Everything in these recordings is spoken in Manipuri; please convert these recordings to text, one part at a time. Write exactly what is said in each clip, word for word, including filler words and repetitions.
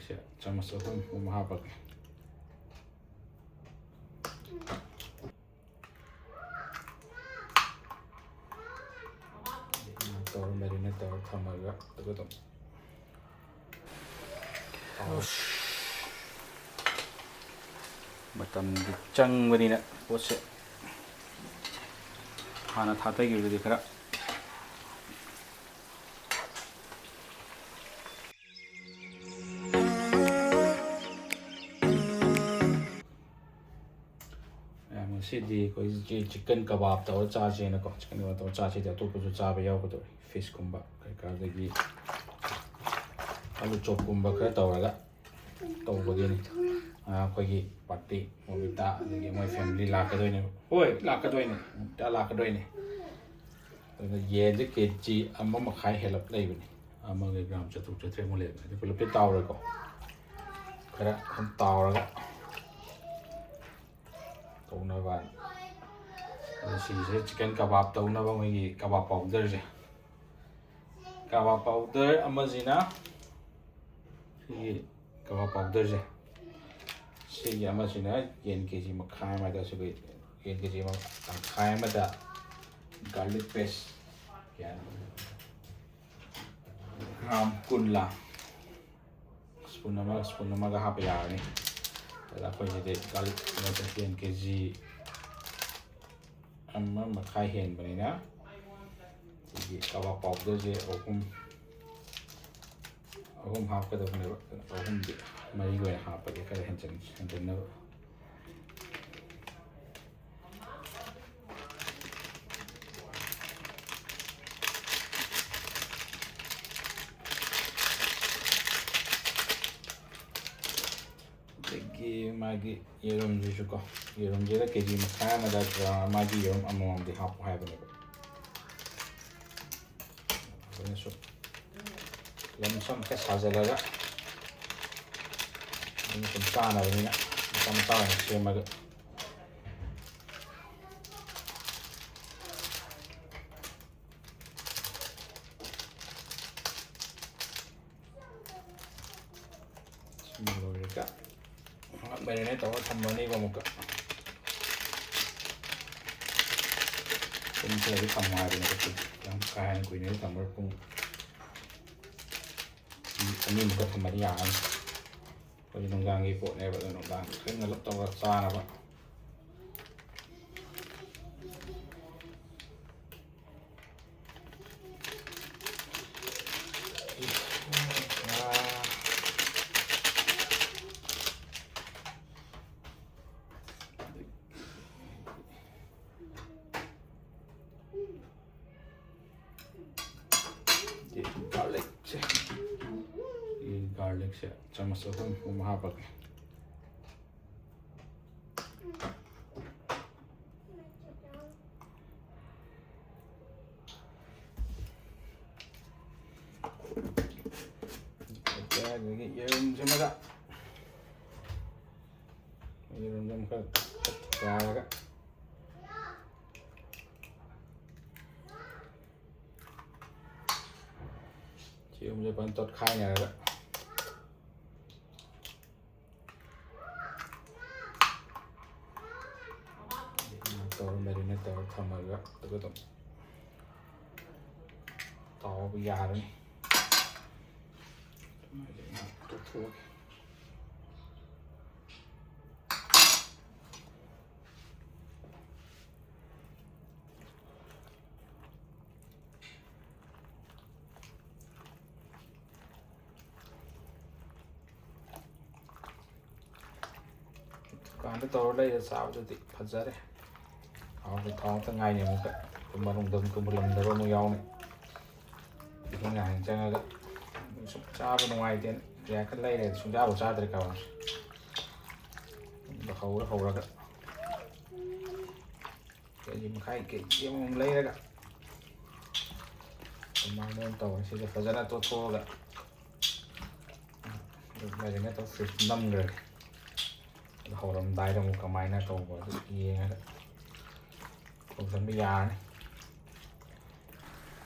ꯁꯦ ꯆꯥꯃꯁ ꯑꯍꯨꯝ ꯑꯍꯨꯝ ꯍꯥꯞꯄꯒꯦ꯫ ꯇꯧꯔ ꯃꯦꯔꯤꯅꯦꯠ ꯇꯧꯔ ꯊꯝꯃꯒ ꯑꯗꯨꯒ ꯑꯗꯨꯝ ꯃꯇꯝꯗꯤ ꯆꯪꯕꯅꯤꯅ ꯄꯣꯠꯁꯦ ꯍꯥꯟꯅ ꯊꯥꯗꯈꯤꯕꯗꯨꯗꯤ ꯈꯔ ꯃꯌꯥꯝ, ꯉꯁꯤꯗꯤ ꯑꯩꯈꯣꯏ ꯆꯤꯛꯀꯟ ꯀꯕꯥꯕ ꯇꯧꯔ ꯆꯥꯁꯦꯅꯀꯣ, ꯆꯤꯛꯀꯟ ꯀꯕꯥꯕ ꯇꯧꯔ ꯆꯥꯁꯤꯗꯤ ꯑꯇꯣꯞꯄꯁꯨ ꯆꯥꯕ ꯌꯥꯎꯒꯗꯧꯔꯤ꯫ ꯐꯤꯁꯀꯨꯝꯕ ꯀꯩꯀꯥ, ꯑꯗꯒꯤ ꯑꯂꯨ ꯆꯣꯞꯀꯨꯝꯕ ꯈꯔ ꯇꯧꯔꯒ ꯇꯧꯕꯒꯤꯅꯤ꯫ ꯑꯩꯈꯣꯏꯒꯤ ꯄꯥꯔꯇꯤ, ꯃꯣꯕꯤꯇꯥ ꯑꯗꯒꯤ ꯃꯣꯏ ꯐꯦꯃꯤꯂꯤ ꯂꯥꯛꯀꯗꯣꯏꯅꯦꯕ꯫ ꯍꯣꯏ, ꯂꯥꯛꯀꯗꯣꯏꯅꯦ, ꯃꯣꯕꯤꯇꯥ ꯂꯥꯛꯀꯗꯣꯏꯅꯦ꯫ ꯑꯗꯨꯅ ꯌꯦꯟꯁꯦ ꯀꯦ ꯖꯤ ꯑꯃ ꯃꯈꯥꯏ ꯍꯦꯜꯂꯞ ꯂꯩꯕꯅꯤ, ꯑꯃꯒ ꯒ꯭ꯔꯥꯝ ꯆꯥꯇ꯭ꯔꯨꯛ ꯆꯥꯇ꯭ꯔꯦꯠꯃꯨꯛ ꯂꯩꯕꯅꯤ꯫ ꯑꯗꯨ ꯄꯨꯂꯞꯇꯤ ꯇꯥꯎꯔꯣꯏꯀꯣ, ꯈꯔ ꯁꯨꯝ ꯇꯥꯎꯔꯒ ꯇꯧꯅꯕ꯫ ꯑꯗꯣ ꯁꯤꯁꯦ ꯆꯤꯛꯀꯟ ꯀꯕꯥꯕ ꯇꯧꯅꯕ ꯃꯣꯏꯒꯤ ꯀꯕꯥꯕ ꯄꯥꯎꯗꯔꯁꯦ, ꯀꯕꯥꯕ ꯄꯥꯎꯗꯔ ꯑꯃꯁꯤꯅ, ꯁꯤꯒꯤ ꯀꯕꯥꯕ ꯄꯥꯎꯗꯔꯁꯦ, ꯁꯤꯒꯤ ꯑꯃꯁꯤꯅ ꯌꯦꯟ ꯀꯦ ꯖꯤ ꯃꯈꯥꯏ ꯑꯃꯗ, ꯁꯤꯒꯤ ꯌꯦꯟ ꯀꯦ ꯖꯤ ꯑꯃ ꯇꯪꯈꯥꯏ ꯑꯃꯗ ꯒꯥꯔꯂꯤꯛ ꯄꯦꯁ ꯀꯌꯥꯅꯣ? ꯒ꯭ꯔꯥꯝ ꯀꯨꯟꯂꯥ, ꯁ꯭ꯄꯨꯟ ꯑꯃ, ꯁ꯭ꯄꯨꯟ ꯑꯃꯒ ꯍꯥꯞꯄ ꯌꯥꯔꯅꯤ꯫ ꯑꯗ ꯑꯩꯈꯣꯏꯁꯤꯗꯤ ꯒꯥꯔꯂꯤꯛ ꯌꯦꯟ ꯀꯦ ꯖꯤ ꯑꯃ ꯃꯈꯥꯏ ꯍꯦꯟꯕꯅꯤꯅ ꯑꯩꯈꯣꯏꯒꯤ ꯀꯕꯥꯕ ꯄꯥꯎꯗꯔꯁꯦ ꯑꯍꯨꯝ, ꯑꯍꯨꯝ ꯍꯥꯞꯀꯗꯕꯅꯦꯕ꯫ ꯑꯍꯨꯝꯗꯤ ꯃꯔꯤ ꯑꯣꯏꯅ ꯍꯥꯞꯄꯒꯦ, ꯈꯔ ꯍꯦꯟꯖꯟ-, ꯍꯦꯟꯖꯟꯅꯕ꯫ ꯑꯗꯒꯤ ꯃꯥꯒꯤ ꯌꯦꯔꯨꯝꯁꯤꯁꯨ ꯀꯣ, ꯌꯦꯔꯨꯝꯁꯤꯗ ꯀꯦ ꯖꯤ ꯃꯈꯥꯏ ꯑꯃꯗ ꯒ꯭ꯔꯥꯝ, ꯃꯥꯒꯤ ꯌꯦꯔꯨꯝ ꯑꯃꯃꯝꯗꯤ ꯍꯥꯞꯄꯨ ꯍꯥꯏꯕꯅꯦꯕ꯫ ꯑꯩꯈꯣꯏꯅꯁꯨ ꯂꯝ ꯁꯝ ꯈꯔ ꯁꯥꯖꯜꯂꯒ ꯑꯗꯨꯝ ꯁꯨꯝ ꯆꯥꯅꯕꯅꯤꯅ ꯃꯆꯥ ꯃꯆꯥ ꯑꯣꯏꯅ ꯁꯦꯝꯃꯒ꯫ ꯂꯣꯏꯔꯒ ꯉꯥꯏꯍꯥꯛ marinate ꯇꯧꯔꯒ ꯊꯝꯃꯅꯤꯕ ꯑꯃꯨꯛꯀ꯫ ꯄꯨꯡ ꯈꯔꯗꯤ ꯊꯝꯃꯣ ꯍꯥꯏꯕꯅꯦ, ꯌꯥꯝ ꯀꯥ ꯍꯦꯟꯅ ꯀꯨꯏꯅꯗꯤ ꯊꯝꯃꯔꯣꯏ, ꯄꯨꯡ ꯑꯅꯤꯃꯨꯛꯀ ꯊꯝꯃꯗꯤ ꯌꯥꯔꯅꯤ꯫ ꯑꯩꯈꯣꯏꯗꯤ ꯅꯨꯡꯗꯥꯡꯒꯤ ꯄꯣꯠꯅꯦꯕ, ꯑꯗꯨ ꯅꯨꯡꯗꯥꯡ ꯈꯔ ꯉꯜꯂꯞ ꯇꯧꯔꯒ ꯆꯥꯅꯕ꯫ Garlicꯁꯦ, ꯁꯤ garlicꯁꯦ ꯆꯥꯃꯁ ꯑꯍꯨꯝ ꯑꯍꯨꯝ ꯍꯥꯞꯄꯒꯦ꯫ ꯑꯗꯒꯤ ꯌꯦꯔꯨꯝꯁꯤꯃꯒ, ꯌꯦꯔꯨꯝꯁꯤꯃ ꯈꯔ ꯌꯥꯔꯒ, ꯁꯤꯒꯨꯝꯕꯁꯦ ꯐꯖꯅ ꯇꯣꯠꯈꯥꯏꯅꯔꯒ ꯇꯧꯔ marinate ꯇꯧꯔ ꯊꯝꯃꯒ ꯑꯗꯨꯒ ꯑꯗꯨꯝ ꯇꯥꯎꯕ ꯌꯥꯔꯅꯤ꯫ ꯑꯗꯨꯃꯥꯏꯅ ꯇꯧꯊꯣꯛꯑꯒꯦ꯫ ꯗꯨꯀꯥꯟꯗ ꯇꯧꯔ ꯂꯩꯔ ꯆꯥꯕꯗꯨꯗꯤ ꯐꯖꯔꯦ꯫ ꯊꯥꯎꯗ ꯊꯥꯎ ꯉꯥꯛꯇ ꯉꯥꯏꯅꯤ꯫ ꯑꯃꯨꯛꯀ ꯃꯅꯨꯡꯗ ꯑꯃꯨꯛꯀ ꯃꯨꯜꯂꯝꯗꯕ ꯑꯃꯨꯛ ꯌꯥꯎꯅꯤ꯫ ꯏꯁꯤꯡ ꯍꯥꯟꯅ ꯆꯪꯉꯒ ꯁꯨꯝ ꯆꯥꯕ ꯅꯨꯡꯉꯥꯏꯇꯦꯅ ꯄꯩꯁꯥ ꯈꯔ ꯂꯩꯔꯦ, ꯁꯨꯡꯆꯥꯕꯨ ꯆꯥꯗ꯭ꯔꯦ ꯀꯥꯎꯔꯦ꯫ ꯍꯧꯔ ꯍꯧꯔꯒ ꯀꯦ ꯖꯤ ꯃꯈꯥꯏ, ꯀꯦ ꯖꯤ ꯑꯃꯃꯝ ꯂꯩꯔꯒ ꯑꯗꯨꯃꯥꯏꯅ ꯑꯣꯏꯅ ꯇꯧꯔꯦ꯫ ꯁꯤꯗ ꯐꯖꯅ ꯇꯣꯠꯊꯣꯛꯑꯒ marinate ꯇꯧ fridge ꯅꯝꯈ꯭ꯔꯒꯦ꯫ ꯑꯗꯨ ꯍꯧꯔꯝꯗꯥꯏꯗ ꯑꯃꯨꯛ ꯀꯃꯥꯏꯅ ꯇꯧꯕ ꯑꯗꯨ ꯌꯦꯡꯉꯒ ꯇꯧꯁꯟꯕ ꯌꯥꯔꯅꯤ꯫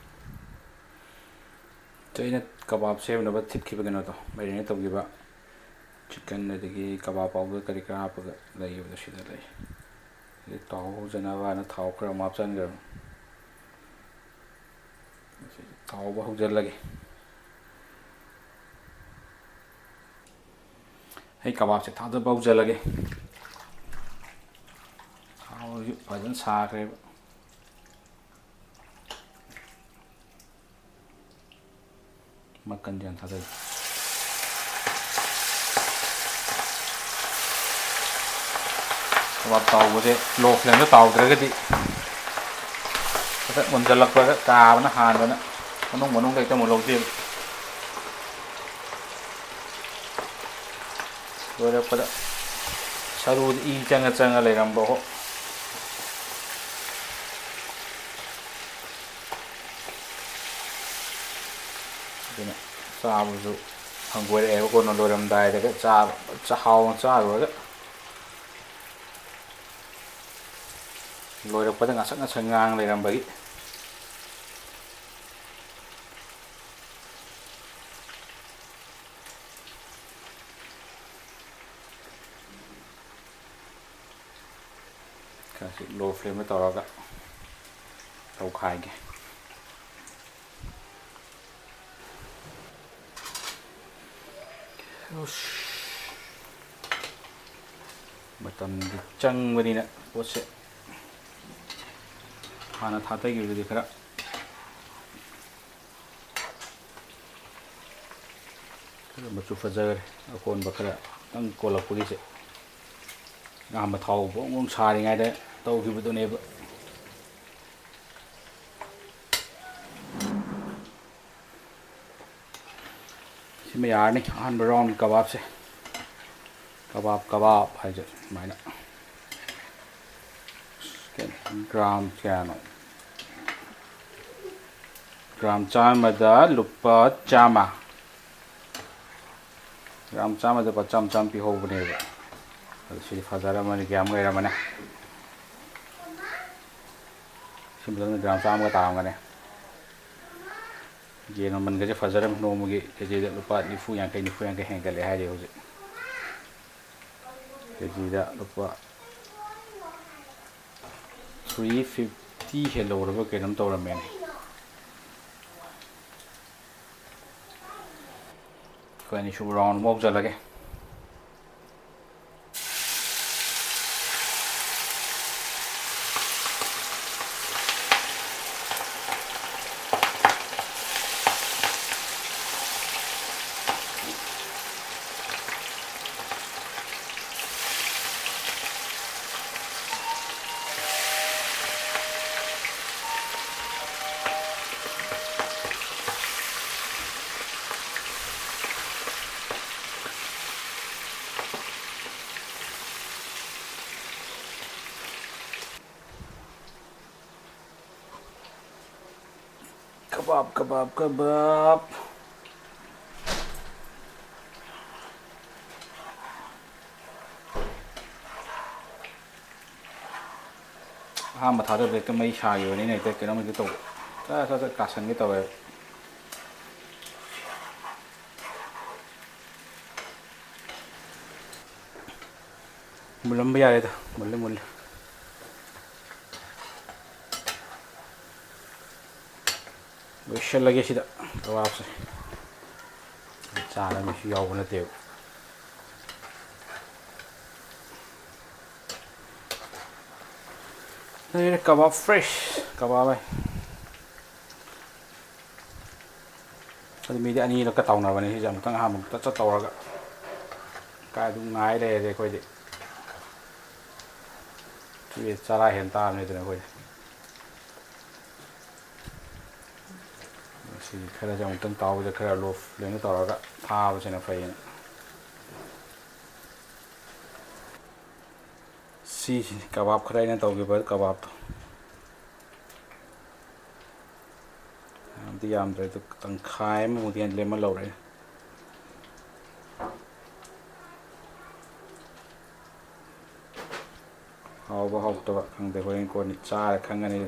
ꯑꯗꯣ ꯑꯩꯅ ꯀꯕꯥꯕ ꯁꯦꯝꯅꯕ ꯊꯤꯠꯈꯤꯕ ꯀꯩꯅꯣꯗꯣ, marinate ꯇꯧꯈꯤꯕ ꯆꯤꯛꯀꯟ ꯑꯗꯒꯤ ꯀꯕꯥꯕ ꯄꯥꯎꯗꯔ ꯀꯔꯤ ꯀꯔꯥ ꯍꯥꯞꯄꯒ ꯂꯩꯕꯗꯣ ꯁꯤꯗ ꯂꯩ꯫ ꯑꯗꯩ ꯇꯥꯎ ꯍꯧꯖꯅꯕꯅ ꯊꯥꯎ ꯈꯔ ꯑꯃ ꯍꯥꯞꯆꯤꯟꯈ꯭ꯔꯕꯅꯤ꯫ ꯇꯥꯎꯕ ꯍꯧꯖꯤꯜꯂꯒꯦ꯫ ꯑꯩ ꯀꯕꯥꯕꯁꯦ ꯊꯥꯗꯕ ꯍꯧꯖꯤꯜꯂꯒꯦ꯫ ꯊꯥꯎꯁꯨ ꯐꯖꯅ ꯁꯥꯈ꯭ꯔꯦꯕ꯫ ꯃꯀꯟꯁꯦ ꯍꯥꯟꯅ ꯊꯥꯗꯒꯦ꯫ ꯀꯕꯥꯕ ꯇꯥꯎꯕꯁꯦ ꯂꯣ ꯐ꯭ꯂꯦꯝꯗ ꯇꯥꯎꯗ꯭ꯔꯒꯗꯤ ꯈꯤꯇꯪ ꯃꯨꯟꯖꯜꯂꯛꯄꯗ ꯀꯥꯕꯅ ꯍꯥꯟꯕꯅ ꯃꯅꯨꯡ ꯃꯅꯨꯡꯗ ꯍꯦꯛꯇ ꯃꯨꯜꯍꯧꯗꯦꯕ꯫ ꯂꯣꯏꯔꯛꯄꯗ ꯁꯔꯨꯗ ꯏ ꯆꯪꯉ ꯆꯪꯉ ꯂꯩꯔꯝꯕ ꯍꯣ꯫ ꯑꯗꯨꯅ ꯆꯥꯕꯁꯨ ꯍꯪꯒꯣꯏꯔꯛꯑꯦꯕ꯫ ꯀꯣꯟꯅ ꯂꯣꯏꯔꯝꯗꯥꯏꯗꯒ ꯆꯥꯕ ꯆꯥꯛꯍꯥꯎ ꯑꯃ ꯆꯥꯔꯨꯔꯒ ꯂꯣꯏꯔꯛꯄꯗ ꯉꯁꯪ ꯉꯁꯪ ꯉꯥꯡ ꯂꯩꯔꯝꯕꯒꯤ꯫ ꯈꯔꯁꯤ ꯂꯣ ꯐ꯭ꯂꯦꯝꯗ ꯇꯧꯔꯒ ꯇꯧꯈꯥꯏꯒꯦ꯫ ꯎꯁ꯫ ꯃꯇꯝꯗꯤ ꯆꯪꯕꯅꯤꯅ ꯄꯣꯠꯁꯦ ꯍꯥꯟꯅ ꯊꯥꯗꯈꯤꯕꯗꯨꯗꯤ ꯈꯔ ꯈꯔ ꯃꯆꯨ ꯐꯖꯈ꯭ꯔꯦ꯫ ꯑꯀꯣꯟꯕ ꯈꯔ ꯈꯤꯇꯪ ꯀꯣꯜꯂꯛꯄꯒꯤꯁꯦ ꯑꯍꯥꯟꯕ ꯊꯥꯎ ꯕꯣꯡ ꯕꯣꯡ ꯁꯥꯔꯤꯉꯩꯗ ꯇꯧꯈꯤꯕꯗꯨꯅꯦꯕ꯫ ꯁꯤꯃ ꯌꯥꯔꯅꯤ ꯑꯍꯥꯟꯕ ꯔꯥꯎꯟ ꯀꯕꯥꯕꯁꯦ꯫ ꯀꯕꯥꯕ ꯀꯕꯥꯕ ꯍꯥꯏꯁꯦ ꯁꯨꯃꯥꯏꯅ꯫ ꯒ꯭ꯔꯥꯝ ꯀꯌꯥꯅꯣ? ꯒ꯭ꯔꯥꯝ ꯆꯥꯝꯃꯗ ꯂꯨꯄꯥ ꯆꯥꯝꯃ꯫ ꯒ꯭ꯔꯥꯝ ꯆꯥꯝꯃꯗ ꯂꯨꯄꯥ ꯆꯥꯝꯃ ꯆꯥꯝꯃ ꯄꯤꯍꯧꯕꯅꯦꯕ꯫ ꯑꯗꯨ ꯁꯤꯗꯤ ꯐꯖꯔꯝꯃꯅꯤ, ꯀꯌꯥꯝ ꯂꯩꯔꯝꯃꯅꯤ꯫ ꯁꯤꯃꯗꯅ ꯒ꯭ꯔꯥꯝ ꯆꯥꯝꯃꯒ ꯇꯥꯔꯝꯒꯅꯤ꯫ ꯌꯦꯟ ꯃꯃꯜꯒꯁꯦ ꯐꯖꯔꯝꯃꯤ꯫ ꯅꯣꯡꯃꯒꯤ ꯀꯦꯖꯤꯗ ꯂꯨꯄꯥ ꯅꯤꯐꯨ ꯌꯥꯡꯈꯩ, ꯅꯤꯐꯨ ꯌꯥꯡꯈꯩ ꯍꯦꯟꯒꯠꯂꯦ ꯍꯥꯏꯔꯤ ꯍꯧꯖꯤꯛ꯫ ꯀꯦꯖꯤꯗ ꯂꯨꯄꯥ ꯊ꯭ꯔꯤ ꯐꯤꯐꯇꯤ ꯍꯦꯜꯍꯧꯔꯕ ꯀꯩꯅꯣꯝ ꯇꯧꯔꯝꯃꯦꯅꯦ꯫ ꯑꯩꯈꯣꯏ ꯑꯅꯤꯁꯨꯕ ꯔꯥꯎꯟ ꯑꯃ ꯍꯧꯖꯜꯂꯒꯦ꯫ ꯀꯕꯥꯕ, ꯀꯕꯥꯕ, ꯀꯕꯥꯕ꯫ ꯑꯍꯥꯟꯕ ꯊꯥꯗꯕꯗ ꯍꯦꯛꯇ ꯃꯩ ꯁꯥꯈꯤꯕꯅꯤꯅ ꯍꯦꯛꯇ ꯀꯩꯅꯣꯝ ꯍꯦꯛꯇ ꯇꯧꯕ꯫ ꯆꯠ ꯆꯠ ꯆꯠ ꯀꯥꯁꯟꯒꯦ ꯇꯧꯋꯦꯕ꯫ ꯃꯨꯜꯂꯝꯕ ꯌꯥꯔꯦꯗ꯫ ꯃꯨꯜꯂꯦ, ꯃꯨꯜꯂꯦ꯫ ꯂꯣꯏꯁꯤꯜꯂꯒꯦ ꯁꯤꯗ ꯀꯕꯥꯕꯁꯦ꯫ ꯆꯥꯅꯕꯁꯨ ꯌꯥꯎꯕ ꯅꯠꯇꯦꯕ꯫ ꯂꯩꯔꯦ ꯀꯕꯥꯕ fresh ꯀꯕꯥꯕ ꯍꯥꯏ꯫ ꯑꯗꯨ ꯃꯤꯗꯤ ꯑꯅꯤꯔꯛꯀ ꯇꯧꯅꯕꯅꯦ꯫ ꯁꯤꯁꯦ ꯑꯃꯨꯛꯇꯪ ꯑꯍꯥꯟꯕ ꯑꯃꯨꯛꯇ ꯆꯠ ꯇꯧꯔꯒ ꯀꯥꯏ ꯑꯗꯨꯝ ꯉꯥꯏ ꯂꯩꯔꯗꯤ ꯑꯩꯈꯣꯏꯗꯤ ꯁꯤꯗꯤ ꯆꯔꯥ ꯍꯦꯟ ꯇꯥꯕꯅꯤ ꯑꯗꯨꯅ ꯑꯩꯈꯣꯏꯗꯤ꯫ ꯁꯤ ꯈꯔꯁꯦ ꯑꯃꯨꯛꯇꯪ ꯇꯥꯎꯕꯗ ꯈꯔ ꯂꯣ flame ꯇꯧꯔꯒ ꯊꯥꯕꯁꯤꯅ ꯐꯩꯌꯦꯅ꯫ ꯁꯤꯁꯤꯅꯤ ꯀꯕꯥꯕ ꯈꯔ ꯑꯩꯅ ꯇꯧꯈꯤꯕ ꯀꯕꯥꯕꯇꯣ꯫ ꯌꯥꯝꯗꯤ ꯌꯥꯝꯗ꯭ꯔꯦ, ꯑꯗꯨ ꯇꯪꯈꯥꯏ ꯑꯃꯃꯨꯛꯇꯤ ꯍꯦꯟꯅ ꯂꯦꯝꯍꯜꯍꯧꯔꯦ꯫ ꯍꯥꯎꯕ ꯍꯥꯎꯇꯕ ꯈꯪꯗꯦ, ꯍꯣꯔꯦꯟ ꯀꯣꯟꯅ ꯆꯥꯔ ꯈꯪꯒꯅꯤ꯫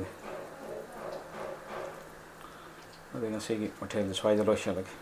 ꯑꯗꯨꯗꯤ ꯉꯁꯤꯒꯤ ꯃꯊꯦꯜꯗꯤ ꯁ꯭ꯋꯥꯏꯗ ꯂꯣꯏꯁꯤꯜꯂꯒꯦ꯫